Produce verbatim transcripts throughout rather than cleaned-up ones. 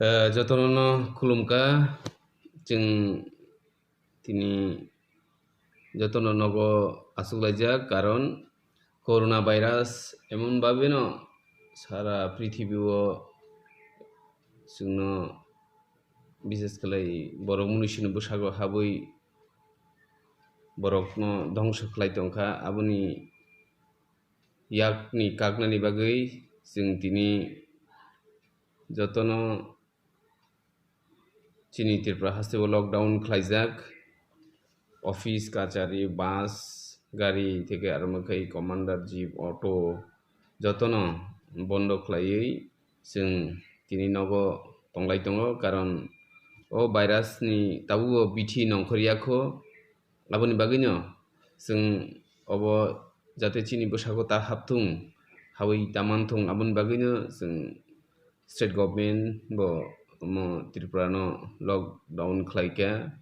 Eh, jotono no khulumkha. Chwng tini jotono nogo achuklaijak, karon corona virus emon babeno sara prithibio chwngno, bises khlai borok munisini bwsago habwi borokno dhongso khlai tongkha. Aboni yakni kaknani bagwi chwng tini jotono chini Tripura hasteo lockdown khlaijak. Office, kachari, bus, gari, theke aro makhai commander jeep, auto, jotono bondo khlaiwi chwng tini nogo tonglai tongo, karon o virus ni tabuk o bithi nongkhor ya kho. Aboni bagwino chwng obo jate chini bwsago ta hapthung, habwi ta manthung, aboni bagwino chwng state government bo omo Tripura no lockdown khlaikha.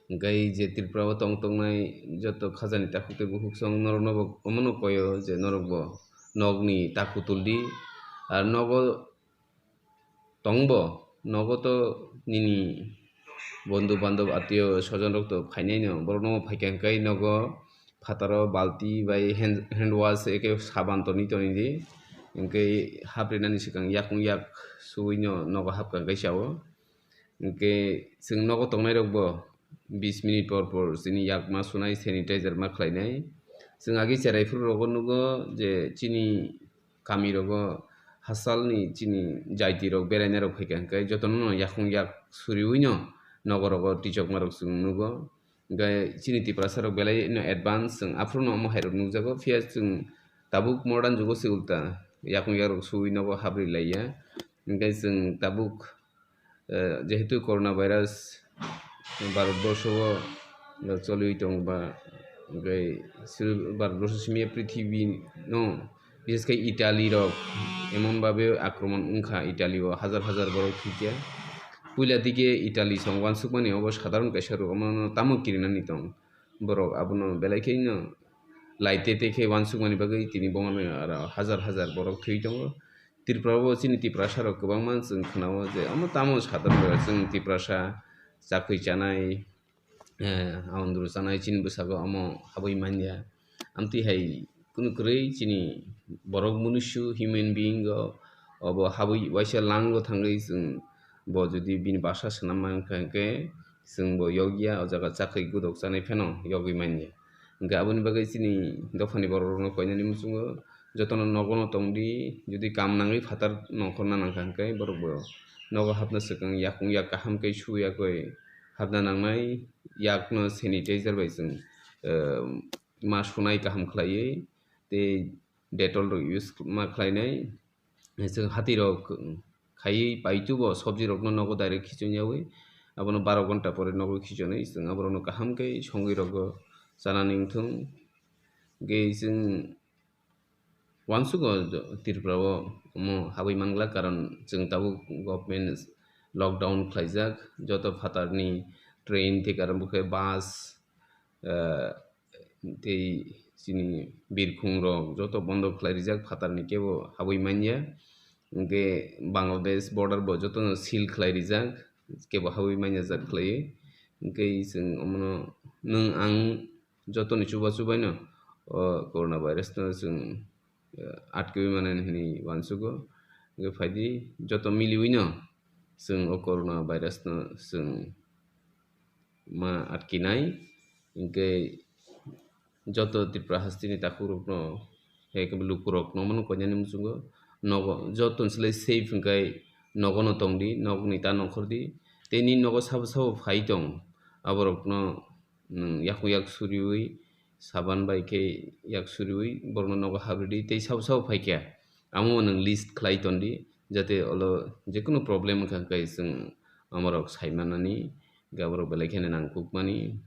Hwnkhe je Tripura o tong tongnai joto khajani takhuk tei bukhuk song norokno bo omono koyo je norok bo nokni takhuk tuldi. Ar nogo tongbo, nogo to nini bondhu bandhob, atio sojon rok to phainaino, borok no phaikha hwnkhe nogo phataro balti bai hand, hand wash eke saban toni toni di, hwnkhe haprinani swkang yakung yak suwino nogo hapkha hwnkhe sao. Hwnkhe chwng nogo tongnai rok bo bis minute por por chini yakma sunai, sanitizer ma khlainai. Chwng agi cherai phuru rogo nugo je chini kami rogo hasalni chini jaiti rok beraina rok phaikha hwnkhe jotono no yakung yak suriwino nogo rogo tichokma rok chwng nugo. Hwnkhe chini Tiprasa rok belai no advance, chwng aphuru no omo hai rok nukjago, phiya chwng tabuk modern jugo se ulta yakung yak rok suwi nogo habri laiya. Hwnkhe chwng tabuk eh, jehetu corona virus Bharat borsho o choliwi tongo ba, hwnkhe suru Bharat borsho simi prithibi no, bises khe Italy rok emon babe akromon wngkha, Italy o hajar hajar borok thwikha. Puila dige Italy song wansukmani obo sadharon kaisa rok, omono tamo kirinani tong borok, abono belai khe no lai te te khe wansukmani bagwi tini boman aro hajar hajar borok thwi tongo. Tripura o chini Tiprasa rok kwbangma chwng khwnao je omo tamo sadok chwng Tiprasa chakwi chanai, eh, aondru chanai chini bwsago omo habwi manya. Amtwi hai kunu kwrwi chini borok munusu human being o obo habwi waisa lango thangwi chwng bo jodi bini basa swnam mankha hwnkhe chwng bo yokya o jaga chakwi gudok chanai phano yogwi manya. Hwnkhe aboni bagwi chini dophani borok rokno koinani muchungo jotono nogo no tongdi, jodi kam nangwi phatar nongkhorna nangkha hwnkhe borok bo nogo hapna swkang yakung yak kaham khe suya koi hapna nangnai, yakno sanitizer bai chwng, eh, ma sunai kaham khlaiwi tei Dettol rok use ma khlainai. Chwng hati rok khaiwi paitubo sobji rokno nogo direct khichonyawi abono baro ghonta pore nogo khichonwi chwng aborokno kaham khe songwi rogo chanani wngthung. Hwnkhe chwng Uansugo Tripura o omo habwi mangla, karon chwng tabuk government lockdown khlaijak, joto phatarni train thik aro bwkhe bus, eh, tei chini birkhung rok joto bondo khlai rijak, phatarni kebo habwi manya. Hwnkhe Bangladesh border bo jotono seal khlai rijak, kebo habwi manya jat khlaiwi. Hwnkhe chwng omono nwng ang jotoni chubachu baino o corona virus no chwng, eh, atkiwi mano hinwi uansugo. Hwnkhe phaidi joto miliwi no chwng o corona virus no chwng ma atkinai. Hwnkhe joto Tripura hasteni takhuk rokno, hai khe luku rokno omono koinani muchungo nogo joto ni slai safe hwnkhe nogo no tongdi, nogni ta nongkhordi, tei nini nogo sabo sabo phai tong aborokno nwng yakung yak suriwi, saban bai khe yak suriwi borokno nogo habridi tei sabo sabo phaikha, amo nwng list khlai tondi, jate olo jekunu problem wngkha hwnkhe chwng amorok saimanani, hwnkhe aborok belai kheno nangkukmani.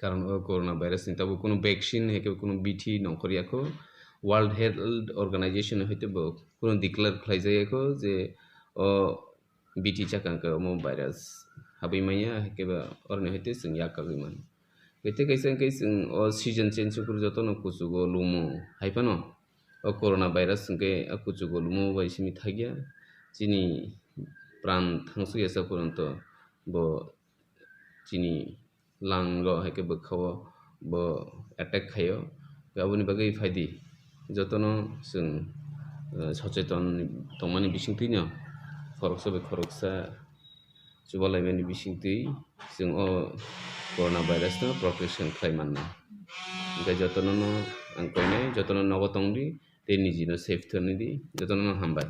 Karon o corona virus ni tabuk kunu vaccine hai khe kunu bithi nongkhor yakho. World Health Organization hai tei bo kunu declare khlai jakha je o bithi chakang khe omo virus habwi manya, hai khe ba oroni hai tei chwng yak kagwi mano. Tei kaisa hwnkhe chwng o season change wngkhe jotono kuchugo lumo hai phano o corona virus hwnkhe o kuchugo lumo bai simi thakya. Chini pran thangsuk ya sa porjonto bo chini lango hai khe bwkhao bo attack khaio. Aboni bagwi phaidi jotono chwng, eh, socheton tongmani bisingtwino khoroksa bai khoroksa chubalaimani bisingtwi chwng o corona virus no protection khlai manna. Hingkhe jotono no ang koinai jotono nogo tongdi tei nijino safe thwngdi, jotono no hambai.